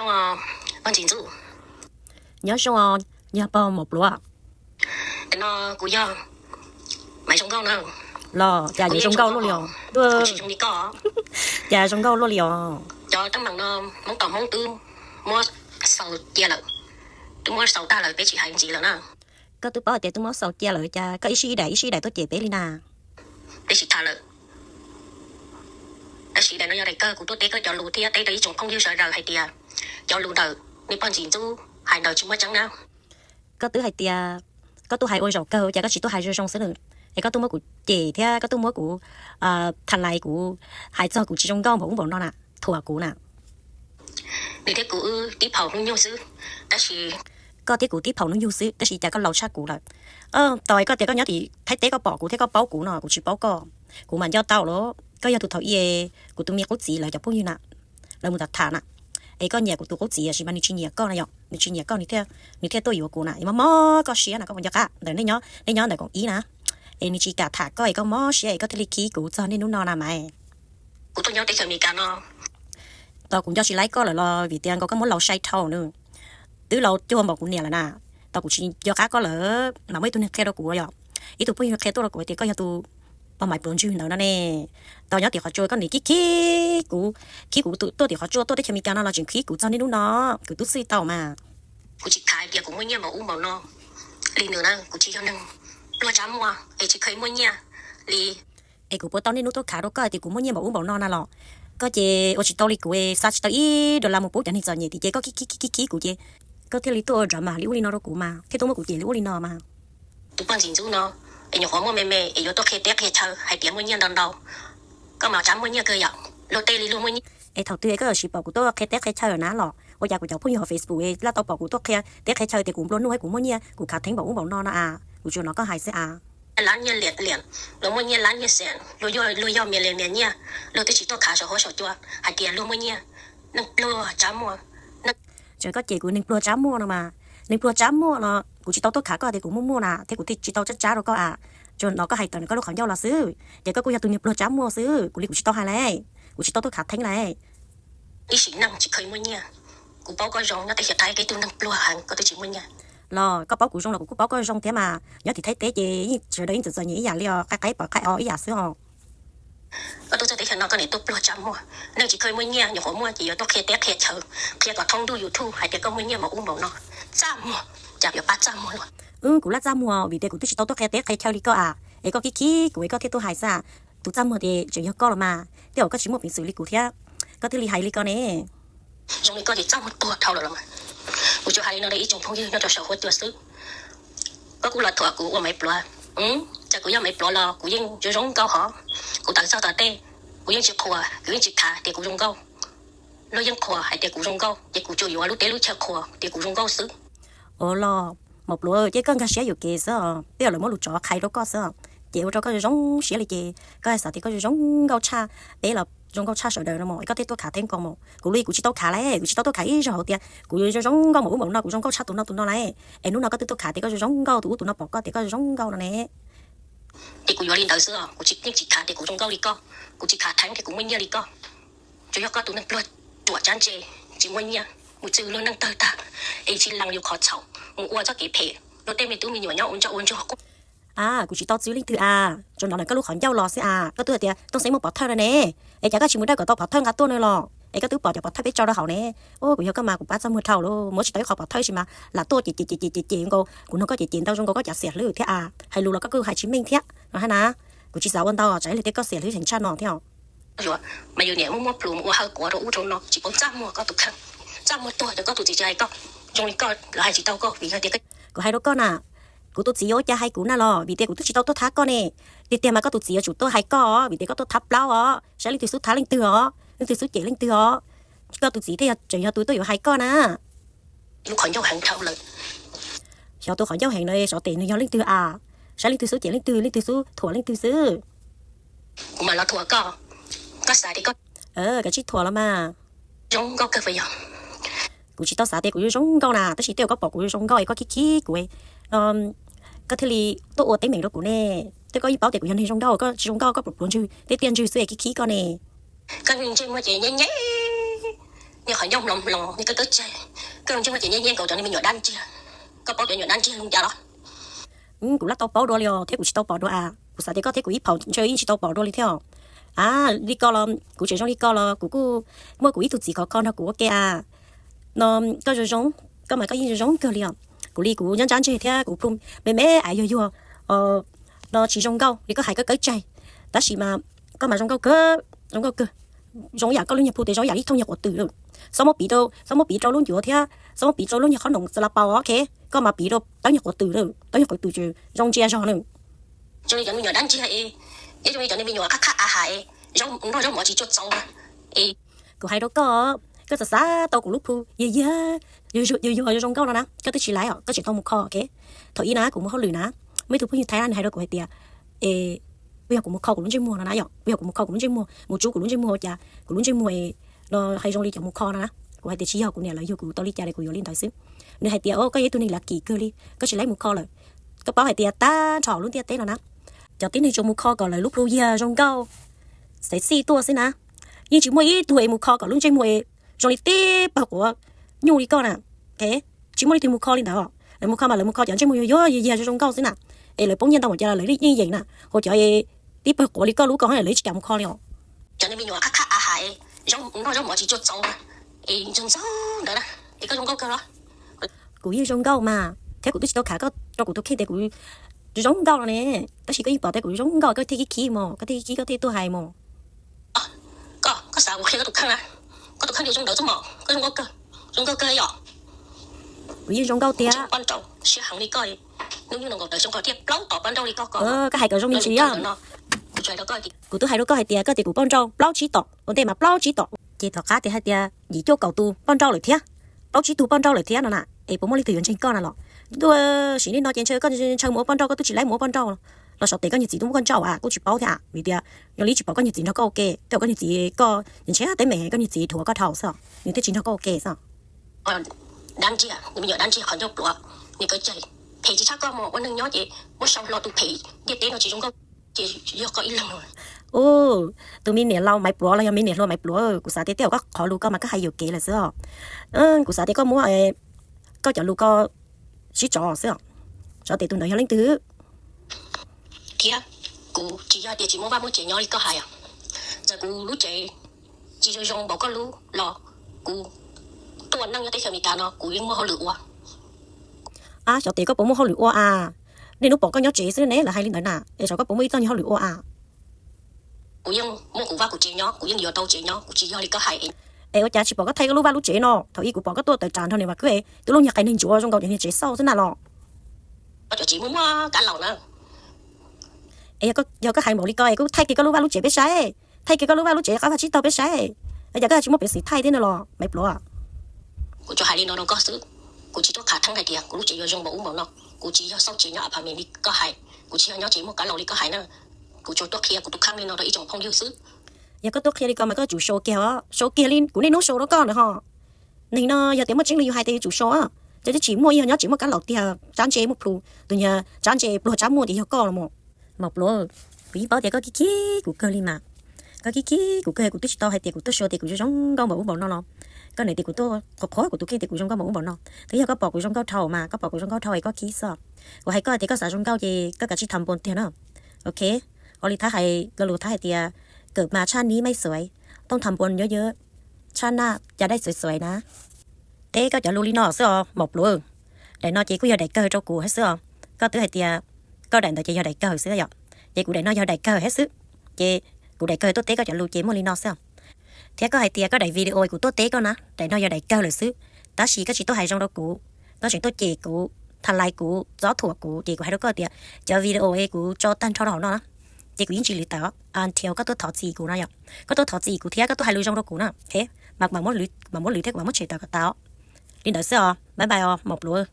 Pog Ntsis Ntxub. Nyob zoo os, yog pog Maum Pluav? Tam no kuv yog Maiv Zoo Nkauj na. Los cas yuav zoo nkauj luaj li os? Cas zoo nkauj luaj li os? Cov teeb meem no Hmoob tom Hmoob twb muab xaus cia lawm, twb muab xaus tag lawm, peb tsis hais ntxiv lawm na. Koj twb paub hais tias twb muab xaus cia lawm, cas koj ib sij ib daim ib sij ib daim tuaj cem peb li na? Peb tsis tham lawm. Tab sis daim no yog daim kawg, kuv tuaj teb koj cov lus thiab teb rau ib tsoom phooj ywg sawv daws hais tias cov lus ntawm nej pog Ntsis Ntxub hais ntawd tsis muaj tseeb na. Koj twb hais tias koj tuaj hais ua zaum kawg, cas koj tsis tuaj hais zoo zoo xwb na? Es koj tuaj muab kuv cem thiab koj tuaj muab kuv tham lais, kuv hais txog kuv tsis zoo nkauj npaum ub npaum no na, thuam kuv na. Nws thiab kuv wb tib phaum hnub nyoog xwb, tab sis koj thiab kuv tib phaum hnub nyoog xwb, tab sis cas koj laus tshaj kuv lawm. Tau es koj tias koj nyob tim Thaib teb koj pom kuv thiab koj paub kuv no, kuv tsis paub koj. Kuv mam nco tau los koj yog tus thaum ub kuv tus me qub txiv lawv cov phooj ywg na, lawv mus tham tham na, es koj nyiam kuv tus qub txiv, tab sis mas nws tsis nyiam koj na yom, nws tsis nyiam koj, nws thiaj, nws thiaj tuaj yuav kuv na. Es mob mob koj siab na, koj puas nco qab ntawm nej nyob, nej nyob ntawm koom ib na, es nws tsis kam tham koj es koj mob siab es koj thiaj li khib kuv txog niaj hnub no na mas. Kuv tuaj nyob teb chaws Amelikas no, tos kuv nco tsis laib koj lawm los vim tias nkaus koj muab laus sai dhau na. Twb laus cuag npaum kuv niam lawm na, tos kuv tsis nco qab koj lawm mas muaj ib tug neeg qhia rau kuv yom, ib tug phooj ywg qhia tuaj rau kuv hais tias koj yog tus pog Maiv Pluav Ntswg ntawd no ne. Tos nyob tim qhov tsua koj nim khib khib kuv, khib kuv tuaj tim qhov tsua tuaj teb chaws Amelikas no los tseem khib kuv txog niaj hnub no, kuv twb txwj tau mas. Kuv tsis khav hais tias kuv muaj nyiaj npaum ub npaum no li nws na, kuv tsis yog neeg pluag tsab muag es tsis kheev muaj nyiaj li. Es kuv puas tau niaj hnub tuaj khav rau koj hais tias kuv muaj nyiaj npaum ub npaum no na los? Koj ces ua tsis tau li kuv, xa tsis tau ib dollar mus pub cov neeg txom nyem tim ces koj khib khib khib khib kuv ces koj thiaj li tuaj ua drama li ub li no rau kuv mas, thiaj tuaj muab kuv cem li ub li no mas. Tus pog Ntsis Ntxub no es nyuam qhuav muaj me me es yuav tuaj qhia teb qhia chaw hais tias muaj nyiaj ntau ntau. Koj mas tsab muaj nyiaj kawg yom, luag tej li luag muaj nyiaj. Es thaum twg koj yuav siv pom kuv tuaj qhia teb qhia chaw na los? Ua cas kuv cov phooj ywg hauv Facebook laj tau pom kuv tuaj qhia teb qhia chaw tias kuv nplua nuj thiab kuv muaj nyiaj, kuv khav theeb npaum ub npaum no no a? Kuv tsuas hnov koj hais xwb a. Lab nyiaj liam liam, luag muaj nyiaj lab nyiaj xees, luag yog, luag yog mias lias mias nyiaj, luag twb tsis tuaj khav saum huab saum cua hais tias luag muaj nyiaj. Neeg pluag tsab muag. Tseem koj cem kuv neeg pluag tsab muag no mas. Neeg pluag tsab muag no kuv tsis tau tuaj khav koj tias kuv muaj muaj na thiab kuv thiaj tsis tau tsab tsab rau koj a. Tsuas hnov koj hais tawm nws koj lub qhov ncauj los xwb, ces koj kuj yog tus neeg pluag tsab muag xwb, kuv li kuv tsis tau hais lawm, kuv tsis tau tuaj khav theeb lawm. Ib sim neej tsis kheev muaj nyiaj, kuv paub koj zoo nyob teb chaws Thaib, koj ib tug neeg pluag heev koj twb tsis muaj nyiaj. Los koj paub kuv zoo los kuv kuj paub koj zoo thiab mas, nyob tim Thaib teb ces yeej sawv daws yeej txom txom nyem ib yam li os, qaib qaib pom qaib o ib yam xwb os. Koj tuaj txog teb chaws no koj nim tuaj pluag tsab muag, neeg tsis kheev muaj nyiaj nyuam qhuav muaj ces yuav tuaj qhia teb qhia chaw, qhia kom thoob ntuj YouTube hais tias koj muaj nyiaj npaum ub npaum no. Txaj muag, cas yuav pab txaj muag luaj. Wb kuv laj txaj muag vim tias kuv twb tsis tau tuaj qhia teb qhia chaw li koj a, es koj khib khib kuv es koj thiaj tuaj hais xwb a. Tus txaj muag ces tseem yog koj los mas, tej zaum koj tsis muaj peev xwm li kuv thiab, koj thiaj li hais li ko ne. Zoo li koj ces txaj muag tuag dhau lawm los mas. Kuv tsuas hais li no rau ib tsoom phooj ywg nyob rau saum huab cua xwb. Koj kuj los thuam kuv ua Maiv Pluav. Cas kuv yog Maiv Pluav los kuv yeej zoo zoo nkauj hov. Kuv tawm txog tom tej, kuv yeej tsis qhuas, kuv yeej tsis khav tias kuv zoo nkauj. Luag yeej qhuas hais tias kuv zoo nkauj, ces kuv tsuas yuav lub teb lub chaw qhuas tias kuv zoo nkauj xwb. Ua los, Maiv Pluav, ces koj nkag siab yuam kev xwb os, tej zaum lawv muab lus tsov qhais rau koj xwb os. Ces ua rau koj zoo zoo siab li ces koj xav tias koj zoo zoo nkauj tshaj peb los zoo nkauj tshaj sawv daws no mas es koj thiaj tuaj khav theeb ko mas. Kuv li kuv tsis tau khav li, kuv tsis tau tuaj khav ib zaug hais tias kuv zoo zoo nkauj npaum ub npaum no, kuv zoo nkauj tshaj tus no tus no li. Es hnub no koj twb tuaj khav tias koj zoo zoo nkauj, tus ub tus no pom koj tias koj zoo zoo nkauj no ne. Ces kuv yuav li ntawd xwb os, kuv yeej tsis khav tias kuv zoo nkauj li koj, kuv tsis khav theeb tias kuv muaj nyiaj li koj. Tsuas yog koj tus neeg pluag ruam tsab ntse, tsis muaj nyiaj, mus txwv luag neej tawg tag, es tsis lees yus qhov txhaum, mus ua txoj kev phem, luag tej me tub me nyuam nyob ua ntsoj ua ntsuag quaj. A, kuv tsis tau txwv leej twg a, tsuas hnov ntawm koj lub qhov ncauj los xwb a. Koj twb hais tias Tooj Xeeb muaj pov thawj no ne, es cas koj tsis mus dawj kom tau pov thawj nqa tuaj no los? Es koj twb pom cov pov thawj peb tso rau hauv ne. Ua kuv yog koj mas kuv pab txaj muag dhau lawm, muab tsis tau ib qho pov thawj sis mas lam tuaj cem cem cem cem cem nkaus, kuv hnov koj cem cem ntau zoo nkaus koj cav xiam hlwb thiab a, hais lus los koj kuj hais tsis meej thiab no hab na. Kuv tsis xav ua ntau tsam ib lig tias koj xiam hlwb heev tshaj no thiab. Mas yus niam muaj muaj plhus mus ua hawj quav rau ub rau no tsis paub txaj muag koj tus kheej, txaj muag tuag rau koj tus txiv tsis hais koj, zoo li koj lawv hais tsis tau koj vim yog tias kuv hais rau koj na, kuv tus txiv yuav ua cas hais kuv na los vim tias kuv twb tsis tau tuaj thab koj ne. Tiag tiag mas koj tus txiv yuav tsum tuaj hais koj os vim tias koj tuaj thab plaub os, saib leej twg xub thab leej twg os, leej twg xub cem leej twg os. Koj tus txiv thiaj yog tseem yog tus tuaj yuav hais koj na. Lub qhov ncauj heev dhau lawm. Xyov tus qhov ncauj heev no xyov tes nws yog leej twg a, saib leej twg xub cem leej twg, leej twg xub thuam leej twg xwb. Kuv mam los thuam koj, koj xav tias koj, koj tsij thuam los mas. Zoo nkauj kawg puas yog? Kuv tsis tau xav tias kuv yuav zoo nkauj na, tab sis tej zaum koj pom kuv yuav zoo nkauj es koj khib khib kuv, koj thiaj li tuaj ua teeb meem rau kuv ne. Tej koj yeej paub tias kuv yog neeg zoo nkauj, koj tsis zoo nkauj koj pluav pluav ntswg, tej tiaj ntswg xwb es khib khib koj ne. Koj ntsej muag ces nyeb nyeb, Qhov ncauj mloog mloog nej kawg kawg tseg, koj los ntsej muag ces nyiaj nyiaj nkaus cov me nyuam dab ntsiag. Koj paub cov nyuam dab ntsiag zoo li cas los? Kuv laj tau paub dua li os, thiab kuv tsis tau pom dua as. Kuv xav tias koj thiab kuv ib phaum ntshe yeej tsis tau pom dua li thiab os. A, li ko los kuv tseem zoo li ko los kuv kuj muaj kuv ib tug txiv khov kho nrog kuv ua ke as. No, koj zoo zoo, koj mas koj yeej zoo zoo kawg li os. Kuv li kuv ntsab ntsab ntseg thiab kuv plhu me me as yuag yuag, no tsis zoo nkauj li koj hais kawg kawg tseg. Tab sis mas koj mas zoo nkauj kawg, zoo nkauj kawg. Zoo yam koj lub nyuag plhu tes zoo yam ib thooj nyuag quav twm lawm. Txhob muab piv rau, txhob muab piv rau lub ncuav thiab txhob muab piv rau lub nyuag qhob noom xa la pau, ok? Koj mas piv rau tawb nyuag quav twm lawm, tawb nyuag quav twm tseem zoo ntsia zog lawm. Zoo li cov me nyuam dab ntsiag es, zoo li cov me nyuam qab qab a has es, nrog zaub mov tsis cuag txaus es. Kuv hais rau koj, koj txawm xav tau kuv lub plhu yag yag, yuag yuag zoo nkauj no na, koj twb tsis laiv os, koj tseem tau mus kho, ok? Thaum ub na kuv mus hauj lwm na, muaj ib tug phooj ywg Thaib na nws hais rau kuv hais tias, es, puas yog kuv mus kho kuv lub ntsej muag no na yom, puas yog kuv mus kho kuv lub ntsej muag, mus tsub kuv lub ntsej muag ua cas kuv lub ntsej muag no hais zoo li cov mus kho no na. Kuv hais tias tsis yog, kuv niam lawv yug kuv tau li cas es kuv yuav li ntawd xwb. Nws hais tias, o, koj yog ib tug neeg lav kim kawg li, koj tsis laiv mus kho lawm. Koj paub hais tias tag nrho lub ntiaj teb no na, cov tib neeg tsuas mus kho kom lawv lub plhu yag zoo nkauj, xaiv txij tuaj xwb na. Yeej tsis muaj ib tug es mus kho kom lub ntsej muag es zoo li tib pawg quav nyuj li koj na. Tsis muaj leej twg mus kho li ntawd. Lawv mus kho mas lawv mus kho cov ntsej muag yuag yuag yag yag zoo zoo nkauj xwb na. Es lawv poob nyiaj ntau mas cas lawv yeej yeem na, ho cov tib pawg quav li koj lub ko lawv yeej tsis kam mus kho li os. Cov me nyuam qab qab a has es, nrog zaub mov tsis cuag txaus es ntxog ntxog ntawd na, es koj zoo nkauj kawg los? Kuv yeej zoo nkauj mas, thiab kuv twb tsis tau khav koj rau kuv tus kheej tias kuv zoo nkauj no ne. Tab sis koj yeej pom tias kuv zoo nkauj, koj thiaj khib khib mos, koj thiaj khib khib, koj thiaj tuaj hais mos. Koj, koj xav kuv qhia koj tus kheej na, koj tus kheej zoo ntawd xwb mos, koj zoo nkauj kawg, zoo nkauj kawg yom. Kuv yeej zoo nkauj tiag. Poj nrauj siab heev li koj, hnub nyoog no nkaus tawv xyoo koj thiaj plaub tom poj nrauj li koj ko. Koj hais kom zoo me ntsis yom. Kuv twb hais rau koj hais tias koj tias kuv poj nrauj plaub tsib tom, ua ntej mas plaub tsib tom. Ces tom qab tias hais tias yim cuaj kaum tus poj nrauj lawm thiab, plaub tsib tug poj nrauj lawm thiab no na, es puas muaj leej twg yuav ntseeg koj na los? Ntuj, sim neej no ces ntshe koj ntshaw mus ua poj nrauj, koj twb tsis laiv mus ua poj nrauj los. Los xyov tes koj niag txiv twb muab koj nrauj as, kuj tsis paub thiab as. Vim tias yog li tsis pom koj niag txiv nrog koj ua ke, koj niag txiv, koj ntshe teeb meem koj niag txiv dhuav koj dhau xwb, nws thiaj tsis nrog koj ua ke xwb. Dab ntsia, me nyuam dab ntsia qhov ncauj pluav, nws kawg ceg, phem tsis tshaj koj mos, ua neeg nyob ces muab sau hlo tus phem ntiaj teb no tsis zoo nkauj, ces yog koj ib leeg. Ub, tus me niam laus Maiv Pluav los yog me niam hluas Maiv Pluav, kuv xav tias tej zaum koj qhov lus koj mas koj hais yuam kev lawm xwb os. Kuv xav tias koj muab koj cov lus koj sib tso xwb os. Xyov tes tus ntawd yog leej twg. Thiab kuv tsis yog tias tsis muaj vaj muaj tsev nyob li koj hais. Txawm kuv lub tsev tsis zoo zoo npaum koj lub los kuv tuaj neej nyob teb chaws Amelikas no kuv yeej muaj hauj lwm ua. Ab, xyov tes koj puas muaj hauj lwm ua as? Niaj hnub pom koj nyob tsev xwb ne, lawv hais li ntawd na, es xyov koj puas muaj ib txoj nyuag hauj lwm ua as? Kuv yeej muaj kuv vaj kuv tsev nyob, kuv yeej yuav tau tsev nyob, kuv tsis yog li koj hais. Es ua cas tsis pom koj thaij koj lub vaj lub tsev no? Thaum ub kuv pom koj tuaj tawm tsam nrog niam Vam Khwb, tus lub nyuag qais neeg ntsuav zoo nkaus cov niag tsev xauj xwb na los. Koj cov txiv muaj muaj kab laus na. Es yog koj hais npaum li ko es kuj thaij kiag koj lub vaj lub tsev peb saib, thaij kiag koj lub vaj lub tsev qab vaj tsib taug peb saib. Es cas koj tsis muaj peev xwm thaij thiab no los Maiv Pluav? Kuv tsuas hais li no rau koj xwb, kuv tsis tuaj qha theeb hais tias kuv lub tsev yuav zoo npaum ub npaum no, kuv tsis yog xauj tsev nyob apartment li koj hais, kuv tsis yog nyob tsev muaj kab laus li koj hais na. Kuv tsuas tuaj qhia kuv tus kheej li no rau ib tsoom phooj ywg xwb. Yog koj tuaj qhia li ko mas koj yuav tsum show kiag os, show kiag li kuv niaj hnub show rau koj ntawd ho. Neeg no yog tias muaj tseeb li yus hais tias yuav tsum show, ces twb tsis muaj, yog nyob tsev muaj kab laus tiag, tsab ntse muaj plhus, tus niag tsab ntse pluag tsab muaj ces yog koj los mas. Maiv Pluav, kuv yeej paub tias koj khib khib kuv kawg li mas. Koj khib khib kuv kawg, kuv twb tsis tau hais tias kuv tuaj show tias kuv zoo zoo nkauj npaum ub npaum no los. Koj niam tias kuv tuaj qhuas qhuas kuv tus kheej tias kuv zoo nkauj npaum ub npaum no. Twb yog koj pom kuv zoo nkauj dhau mas, koj pom kuv zoo nkauj dhau es koj khib xwb. Kuv hais koj tias koj xav zoo nkauj ces koj kav tsij tham npoo tiag na. Ok, ua li Thaib hais, lo lus Thaib hais tias, kawm mas tshaj nib maij xuav, tooj tham npoo nyob yawg, tshaj naj cas dai xuav xuav na. Teb koj cov lus li no xwb os Maiv Pluav. Daim no ces kuj yog daim kawg rau kuv thiab xwb os. Koj twb hais tias koj daim ntawd ces yog daim kawg xwb yom. Ces kuv daim no yog daim kawg thiab xwb. Ces kuv daim kawg tuaj teb koj cov lus ces muaj li no xwb os. Thiab koj hais tias koj daim video kuv tuaj teb koj na, daim no yog daim kawg lawm xwb. Tab sis koj tsis tuaj hais zoo rau kuv, koj tseem tuaj cem kuv, tham lais kuv, txob thuam kuv, ces kuv hais rau koj tias cov video es kuv tso tag nrho rau hauv no na, ces kuv yeej tsis lwv tawm until koj tuaj thov txim kuv no yom. Koj tuaj thov txim kuv thiab koj tuaj hais lus zoo rau kuv na, ok? Mas, mam muab lwv thiab kuv mam muab tshem tawm kom tas. Li ntawd xwb os, bye bye os Maiv Pluav.